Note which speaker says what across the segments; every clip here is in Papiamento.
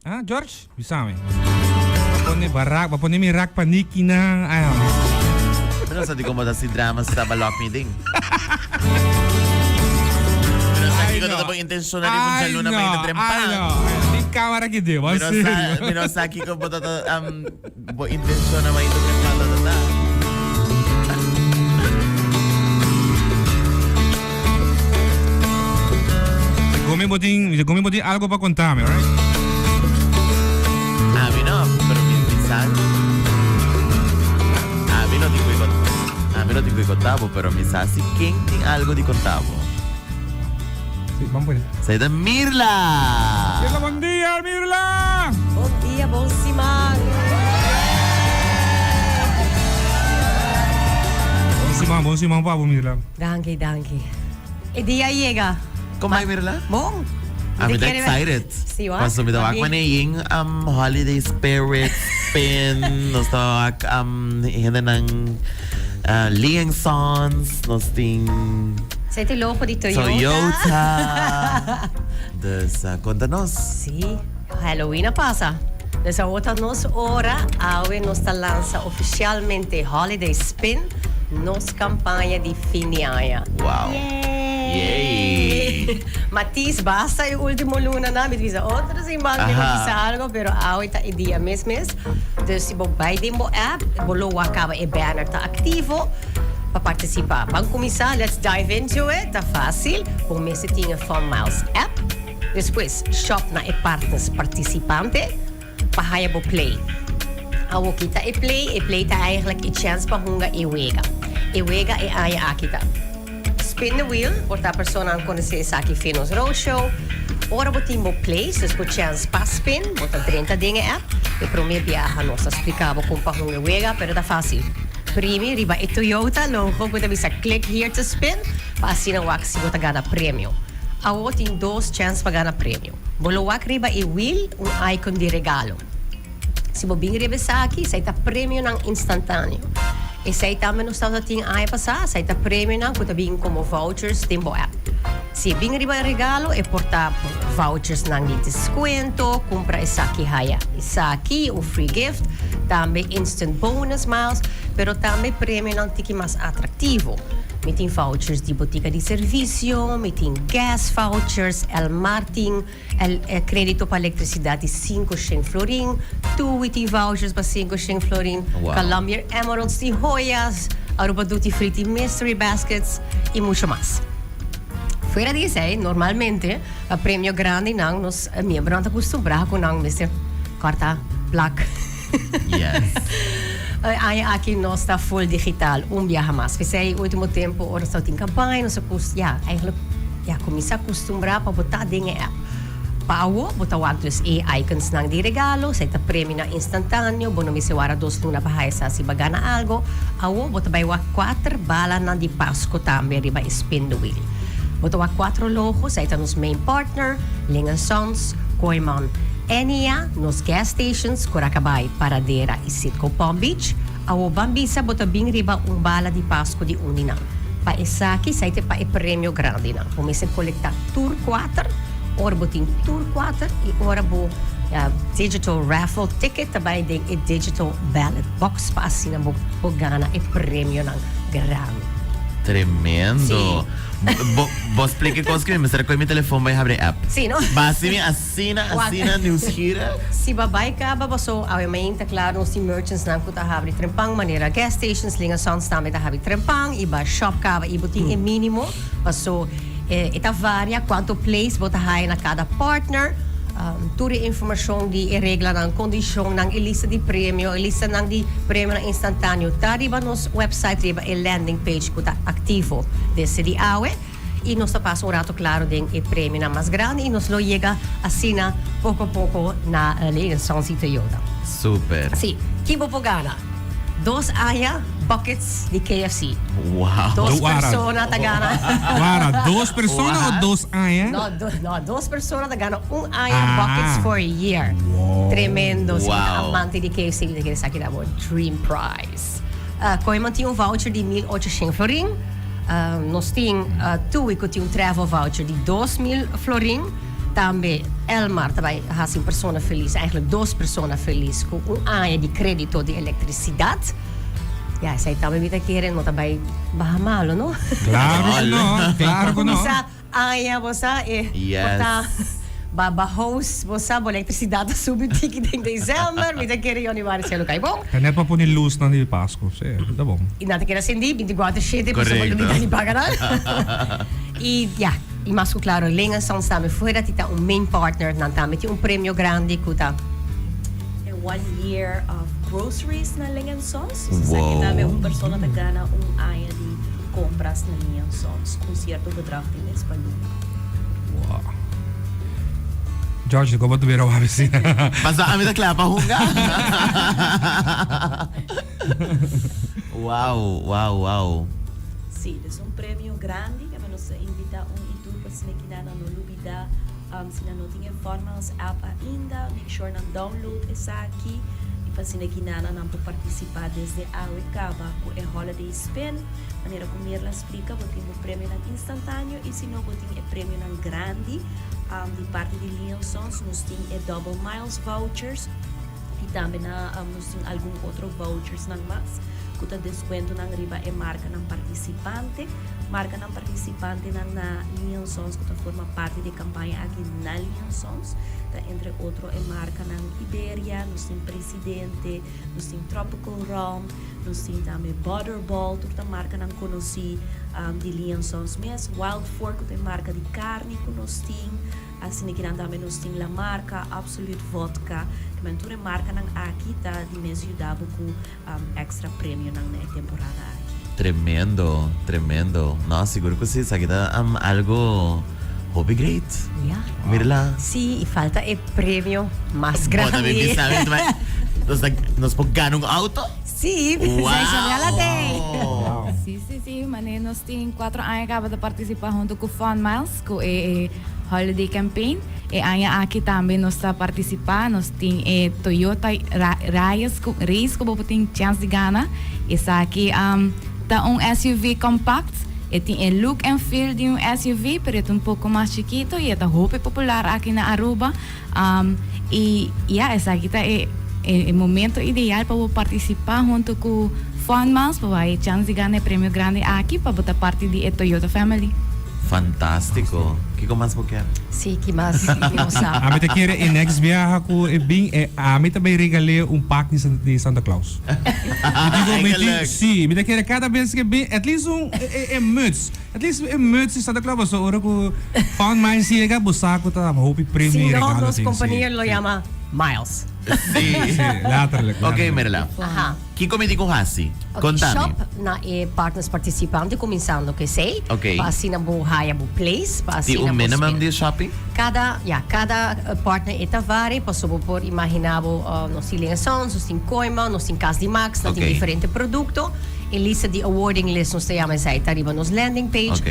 Speaker 1: Ah, George, bisami. Ba pone barak, ba pone mi rak pa Nicky nan. Ay,
Speaker 2: Mi no sa di como ta si drama si taba lock me ding. Mi no sa kiko ta bo intencion na di
Speaker 1: Ay,
Speaker 2: djaluna
Speaker 1: no,
Speaker 2: mainta trempan.
Speaker 1: ay, no. Ay, Di camera ki di,
Speaker 2: Mi no sa, mi no sa kiko bo ta um, bo intencion na mainta trempan ta ta ta.
Speaker 1: Segun mi bo tin, segun mi bo tin algo pa contame, alright?
Speaker 2: Ami no, pero mi mi sa. Ami no tin cu ami no tin cu contabo, pero mi sa si ken tin algo di contabo.
Speaker 1: Sí, vamos por ahí.
Speaker 2: Esey ta Mirla!
Speaker 1: Mirla, bon dia, Mirla!
Speaker 3: Bon dia, bon siman!
Speaker 1: Bon siman, bon siman pa bo, Mirla.
Speaker 3: Danki, danki. E dia a yega.
Speaker 2: Kon bai, Mirla?
Speaker 3: Bon.
Speaker 2: Ami ta excited.
Speaker 3: Sí, wak.
Speaker 2: Paso mi ta wak mane yin um, holiday spirit spin. Nos ta wak um, hendenan uh, Lee Sons. Nos tin
Speaker 3: Zij te logo di Toyota.
Speaker 2: Toyota. Dus uh, konta nos.
Speaker 3: Sí, Halloween a pasa. Dus awor ta nos ora, awe nos ta lansa oficialmente Holiday Spin, nos campaña di fin di aña.
Speaker 2: Wow.
Speaker 3: Yay!
Speaker 2: Yay!
Speaker 3: Matis, basta e ultimo lunanan, mi ta bisa otro siman mi lo bisa algo, pero awe ta e dia mes mes. Dus si bo bai den bo app, bo lo wak caba e banner ta activo pa participa. Ban cuminsa, let's dive into it, ta facil. Bo mester tin e Fun Miles app. Despues shop na e partners participante pa haya bo play. Awo kita e play, e play ta eigenlijk e chance pa hunga e wega. E wega e aña aki ta Spin the wheel, por ta personanan conoce esaki fin nos roadshow. Ora bo tin bo plays, dus bo chance pa spin, bo ta drenta den e app. E prome biaha nos ta splica bo con pa hunga e wega, pero ta facil. Primi riba e Toyota logo cu ta bisa click here to spin pa asina wak si bo ta gana premio. Awo tin dos chèns pa gana premio. Bo lo wak riba e wheel un icon di regalo. Si bo bin riba esaki, esei ta premionan instantaneo. Esei tambe nos tabata tin aña pasá, esei ta premionan ku ta bin komo vouchers den bo app. Si e bin riba e regalo, e por ta vouchersnan di deskuento, kumpra esaki haya esaki, un free gift, tambe instant bonus miles, pero tambe premionan tiki mas atraktivo. Mi tin vouchers di botica di servicio, mi tin gas vouchers, Elmar tin el credito pa electricidad di cinco shen florin, Tui tin vouchers pa cinco shen florin,
Speaker 2: Wow.
Speaker 3: Columbia Emeralds tin joyas, Aruba Duty Free tin mystery baskets y mucho mas. Fuera di esey, normalmente pa premio grandinan nos miembronan ta custumbra cu nan mester corta plak.
Speaker 2: Yes.
Speaker 3: E aña aki nos ta full digital un biaha mas. P'esei ultimo tempo ora nos tin campaña nos a cus ya eigenlijk ya cuminsa custumbra pa bo ta den e app. Pa awo bo ta wak dus e icons nan di regalo, esei ta premionan instantaneo, bo no mester wara dos luna pa haya sa si bo a gana algo. Awo bo ta bai wak cuater balanan di Pasco tambe riba e spin the wheel. Bo ta wak cuatro logo, esei ta nos main partner, Ling and Sons, Kooyman. Enia, nos gas stations, Curacabai, Paradera y Citgo Palm Beach, awo ban bisa bo ta bin riba un bala di Pascu di un di nan. Pa esaki esai ta pa e premio grandinan. Bo mester colecta tur cuater, ora bo tin tur cuater y ora bo digital raffle ticket ta bay den e digital ballot box pa asina bo por gana e premionan grandi.
Speaker 2: Tremendo.
Speaker 3: Sí.
Speaker 2: Bo, bo splica e cos cu mi mester a coge mi telefon bay habri e app.
Speaker 3: Sí, no?
Speaker 2: Ba haci mi Asina, asina nieuwsgierig.
Speaker 3: Si bo bai caba paso awe mainta claro nos tin merchants nan cu ta habri trempan manera gas stations, Ling and Sons tambe ta habri trempan y ba shop caba y bo tin e minimo paso e ta varia cuanto place bo ta haya na cada partner. Tur e informacion di e reglanan, condicionnan, e lista di premio, e listanan di premionan instantaneo ta riba nos website riba e landing page cu ta activo desde di awe. I nos ta pasa un rato claro den e premionan mas grandi i nos lo yega asina poco poco na Leyden-Sons i Toyota.
Speaker 2: Super.
Speaker 3: Sí. Ki bo por gana? Dos aña buckets di KFC.
Speaker 2: Wow.
Speaker 3: Dos
Speaker 1: Wara.
Speaker 3: persona ta gana.
Speaker 1: Wara, dos persona o dos aña?
Speaker 3: No, do, no, dos persona ta gana un aña
Speaker 1: Ah.
Speaker 3: buckets for a year.
Speaker 1: Wow.
Speaker 3: Tremendo. Si bo ta
Speaker 2: Wow.
Speaker 3: amante di KFC, bo ta kere sa ki ta bo dream prize. Uh, Kooiman tin un voucher di 1800 florin. Nos tin Tui cu tin un travel voucher di 2000 florin. Tambe Elmar ta bai hasi un persona felis, eigenlijk dos persona felis ku un aña di kredito di elektrisidat. Ya, esei tambe mi ta kere no ta bai baha malo, no?
Speaker 1: Claro ku no, claro ku no.
Speaker 3: Kuminsá aña bo sa e por ta ba ba hous bo sa bo elektrisidat a subi un tiki den december, mi ta kere yòniwari selo kai bon.
Speaker 1: Ta net pa pone lusnan di Pasku, si, ta bon.
Speaker 3: I nan ta keda sendí binticuatro shete pasobra bo lo bida di paga nan. I ya, i mas ku klaro Ling en Sons tambe fuera di ta un main partner, nan tambe tin un premio grandi ku ta.
Speaker 4: E one year of groceries na Ling en Sons. Dus esaki tambe un persona ta gana un aña di compras na Ling en Sons ku un cierto bedrag di mes pa luna.
Speaker 1: Wow. George, como tuviera un vecina.
Speaker 2: Pasa ami ta kla pa hunga. Wow, wow, wow.
Speaker 4: Sí, dus un premio grandi kaba nos ta invita un y tur pa asina kina nan no lubida si nan no tin e Fun Miles app ainda make sure nan download esaki y pa asina kina nan por participa desde awe kaba cu e holiday spin. Manera cu Mirla splica bo tin bo premionan instantaneo y si no bo tin e premionan grandi di parti di Leon Sons nos tin e double miles vouchers. Y tambe na nos tin algun otro vouchersnan mas cu ta descuentonan riba e marcanan participante. Marcanan participantenan na Leon Sons cu ta forma parti di e campaña aki na Leon Sons ta entre otro e marcanan Iberia, nos tin Presidente, nos tin Tropical Rum, nos tin tambe Butterball, tur ta marcanan conoci di Leon Sons mes. Wild Fork cu ta e marca di carni cu nos tin. Asina ki nan tambe nos tin La Marca, Absolut Vodka, ke men tur e markanan aki ta di mes yuda bo ku extra premionan na e temporada aki.
Speaker 2: Tremendo, tremendo. No, sigur ku si, esaki ta algo hopi great.
Speaker 3: Ya.
Speaker 2: Mirla.
Speaker 3: Si, i falta e premio mas grandi.
Speaker 2: Bo ta bin bisa mi, nos ta, nos por gana un auto?
Speaker 3: Si,
Speaker 2: Wow!
Speaker 3: Wow.
Speaker 5: Si, si, si, mane nos tin cuatro aña caba ta participa hunto cu Fun Miles cu e Holiday Campaign. E aña aki tambe nos ta participa, nos tin e Toyota Raiz cu Race cu bo por tin chance di gana. Esaki ta un SUV compact, e tin e look and feel di un SUV pero e ta un poco mas chikito y e ta hopi popular aki na Aruba. Y ya, esaki ta e e momento ideal pa bo participa hunto cu Fun Miles pa bo haya e chance di gana e premio grandi aki pa bo ta parti di e Toyota family.
Speaker 2: Fantastico. Kico mas bo kier?
Speaker 3: Si, ki mas mi no sa.
Speaker 1: Ami ta kere e next biaha cu e bin e ami ta bay regal'e un pak di Santa Claus. Mi digo, mi tin, si, mi ta kere cada bes cu e bin at least un e muts. At least e muts di Santa Claus pasobra ora cu Fun Miles yega bo sa cu ta hopi premio y
Speaker 3: Si no,
Speaker 1: regalo
Speaker 3: nos
Speaker 1: tin.
Speaker 3: compania lo yama Miles.
Speaker 2: Si.
Speaker 1: Si, letterlijk,
Speaker 2: Ok,
Speaker 1: letterlijk.
Speaker 2: Mirla.
Speaker 3: Aha.
Speaker 2: Kico mi tin cu haci?
Speaker 3: Ok,
Speaker 2: Conta mi.
Speaker 3: shop na e partners participante cuminsando cu esey.
Speaker 2: Ok.
Speaker 3: Pa asina bo haya bo place, pa
Speaker 2: Tin
Speaker 3: asina
Speaker 2: un
Speaker 3: bo
Speaker 2: minimum
Speaker 3: spera.
Speaker 2: di shopping?
Speaker 3: Cada, ya, cada partner e ta varia, pasobra bo por imagina bo, nos tin Ling Sons, nos tin Kooiman, nos tin Cas di Max, nan tin
Speaker 2: Ok.
Speaker 3: diferente producto. E lista di awarding list nos ta yama esei ta riba nos landing page.
Speaker 2: Ok.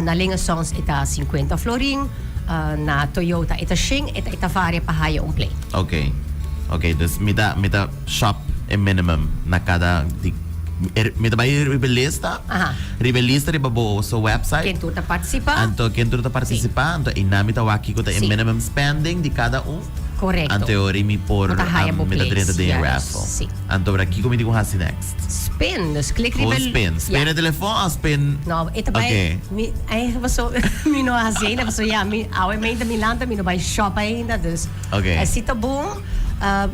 Speaker 3: Na Ling Sons e ta 50 florin, na Toyota e ta shen, e ta e ta varia pa haya un play.
Speaker 2: Ok, ok, dus mi ta mi ta shop e minimum na cada di e mi ta bai riba e lista,
Speaker 3: Aha.
Speaker 2: riba e lista riba bo so website.
Speaker 3: Ken tur ta participa.
Speaker 2: Anto ken tur ta participa, anto einan mi ta wak kiko ta e
Speaker 3: Si.
Speaker 2: minimum spending di cada un.
Speaker 3: Correcto.
Speaker 2: Anto e ora mi por
Speaker 3: Bo ta haya bo
Speaker 2: mi ta
Speaker 3: place,
Speaker 2: drenta den e
Speaker 3: juist,
Speaker 2: raffle.
Speaker 3: si.
Speaker 2: Anto ora kiko mi tin ku hasi next?
Speaker 3: Spin, dus klik riba
Speaker 2: Gewoon spin. Spin
Speaker 3: ja.
Speaker 2: e telefon of spin?
Speaker 3: No, e ta bai,
Speaker 2: Oké.
Speaker 3: mi eigenlijk paso mi no hasi ainda, paso ya mi awe meinta mi lanta mi no bai shop ainda, dus
Speaker 2: Oké.
Speaker 3: si ta bon,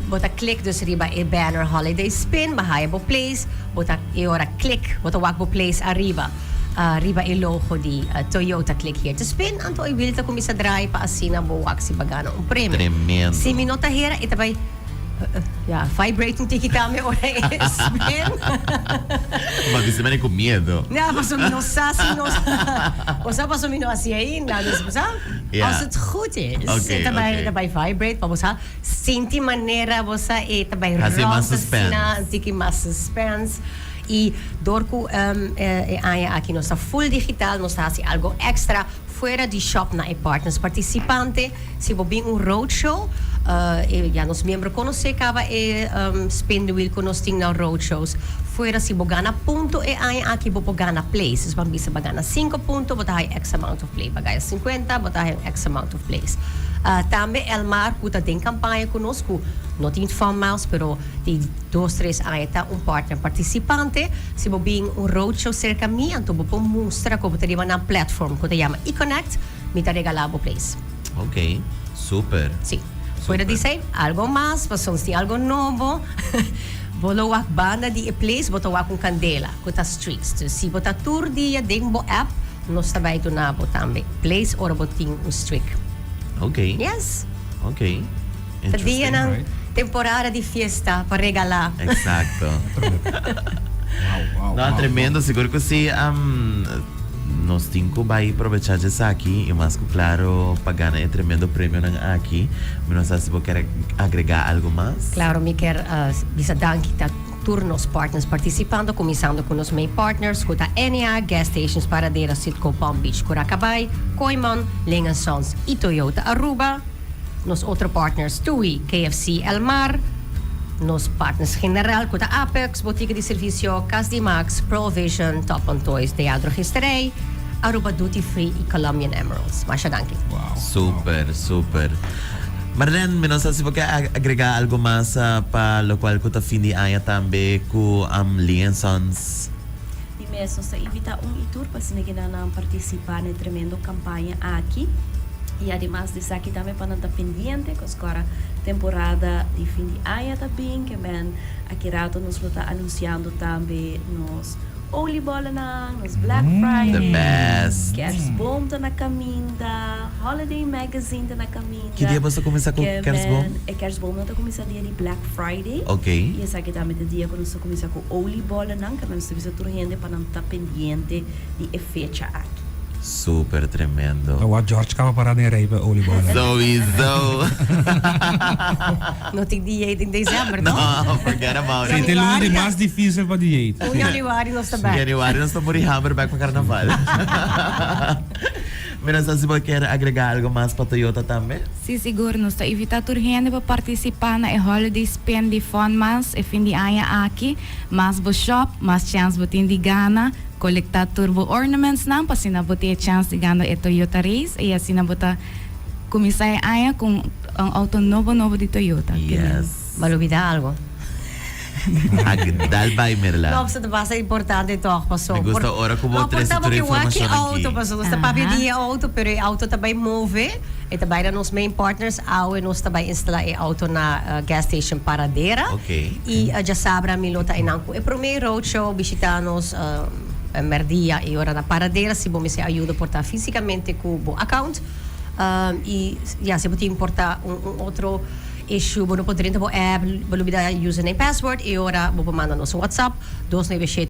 Speaker 3: bo ta klik dus riba e banner holiday spin, bo haya bo place, bo ta e ora klik, bo ta wak bo place ariba, riba e logo di Toyota klik here to spin, anto e wiel ta kuminsa draai pa asina bo wak si bo gana un premio.
Speaker 2: Tremendo.
Speaker 3: Si mi no ta hera e ta bai Ja, vibrate un tiki tambe ora e spin.
Speaker 2: Ma bisa mane cu miedo.
Speaker 3: Ja, paso mi no sa si nos. Bo sa paso mi no haci ainda. Dus bo sa,
Speaker 2: Ja.
Speaker 3: als het goed is,
Speaker 2: Oké,
Speaker 3: e ta bai,
Speaker 2: oké.
Speaker 3: e ta bai vibrate, pa bo sa sinti manera bo sa e ta bai
Speaker 2: Haci mas
Speaker 3: rond
Speaker 2: suspense.
Speaker 3: asina, un tiki mas suspense. Y door cu e aña aki nos ta full digital, nos ta haci algo extra fuera di shop na e partners participante. Si bo bin un roadshow, e ya nos miembro conoce caba e spin the wheel cu nos tin na roadshows. Fuera si bo gana punto e aña aki bo por gana place. Dus ban bisa bo gana cinco punto bo ta haya x amount of play. Bo gana cincuenta bo ta haya x amount of place. Tambe Elmar cu ta den campaña cu nos cu no tin Fun Miles pero di 2, 3 aña ta un partner participante. Si bo bin un roadshow cerca mi, anto bo por mustra cu bo ta riba nan platform cu ta yama eConnect, mi ta regala bo place.
Speaker 2: Ok, super.
Speaker 3: Si. Puedo dice algo mas, pasobra si algo nobo, bo lo wak banda di e place, bo ta wak un candela, cu ta streaks. Dus si bo ta tur dia den bo app, nos ta bay duna bo tambe place ora bo tin un streak. Yes. Ta dia nan temporada di fiesta pa regala.
Speaker 2: Exacto. No, tremendo, sigur cu si. Nos tin cu bay probecha esaki y mas cu claro pa gana e tremendo premionan aki. Mi no sa si bo kier agrega algo mas.
Speaker 3: Claro, mi kier bisa danki ta tur nos partners participando, cuminsando cu nos main partners, cu ta NEA, Gas Stations Paradera, Citgo Palm Beach, Curacabay, Kooyman, Ling Sons y Toyota Aruba. Nos otro partners TUI, KFC Elmar, nos partners general cu ta Apex, Botica di Servicio, Cas di Max, Pearl Vision, Top on Toys, Deal Drogisterij, Aruba Duty Free y Colombian Emeralds. Masha danki.
Speaker 2: Super, super. Marlene, mi no sa si bo kier agrega algo mas pa locual cu ta fin di aña tambe cu Lee Sons.
Speaker 4: Di mes nos ta invita un y tur pa asina cu nan participa na e tremendo campaña aki y ademas di esaki tambe pa nan ta pendiente cu escora temporada di fin di aña ta bin ke men aki rato nos lo ta anunciando tambe nos oliebollennan, nos Black
Speaker 2: The
Speaker 4: Friday,
Speaker 2: best.
Speaker 4: Kerstboom ta na caminda, Holiday Magazine ta na caminda.
Speaker 2: Ki dia boso ta cuminsa cu
Speaker 4: Ke
Speaker 2: kerstboom?
Speaker 4: men e kerstboom nan ta cuminsa dia di Black Friday. Y esaki tambe ta dia cu nos ta cuminsa cu oliebollennan, ke men nos ta bisa tur hende pa nan ta pendiente di e fecha aki.
Speaker 2: Super tremendo.
Speaker 1: Ta wak George caba para den rij pa oliebollen.
Speaker 2: Sowieso.
Speaker 3: No tin dieet in december, no?
Speaker 2: No, forget about
Speaker 1: Sí,
Speaker 2: it.
Speaker 1: te luna di mas dificil pa dieet.
Speaker 3: Un januari nos ta back.
Speaker 2: Januari nos ta muri hamber back pa carnaval. Mi no sa si bo kier agrega algo mas pa Toyota tambe.
Speaker 5: Si, sigur. Nos ta invita tur hende pa participa na e Holiday Spin di Fun Miles e fin di aña aki. Mas bo shop, mas chance bo tin di gana. Colecta tur bo ornaments nan pa asina bo tin e chance di gana e Toyota Raize y asina bo ta cuminsa e aña cu un auto nobo nobo di Toyota.
Speaker 2: Yes.
Speaker 3: Bo a lubida algo.
Speaker 2: Dal bay, Mirla.
Speaker 3: No, ta basta importante toch, paso.
Speaker 2: Mi gusta ora cu bo trece tur informacion aki.
Speaker 3: Auto, paso. Nos ta papia di e auto, pero e auto ta bay move. E ta bay na nos main partners. Awe nos ta bay instala e auto na gas station Paradera. Y diasabra mi lo ta einan cu e prome roadshow. Bishita nos merdia y ora na Paradera. Si bo mester ayuda por ta fisicamente cu bo account. Y ya, si bo tin por ta un otro issue, bo no por drenta bo app, bo lubida username, password, y ora bo por manda nos un WhatsApp 297.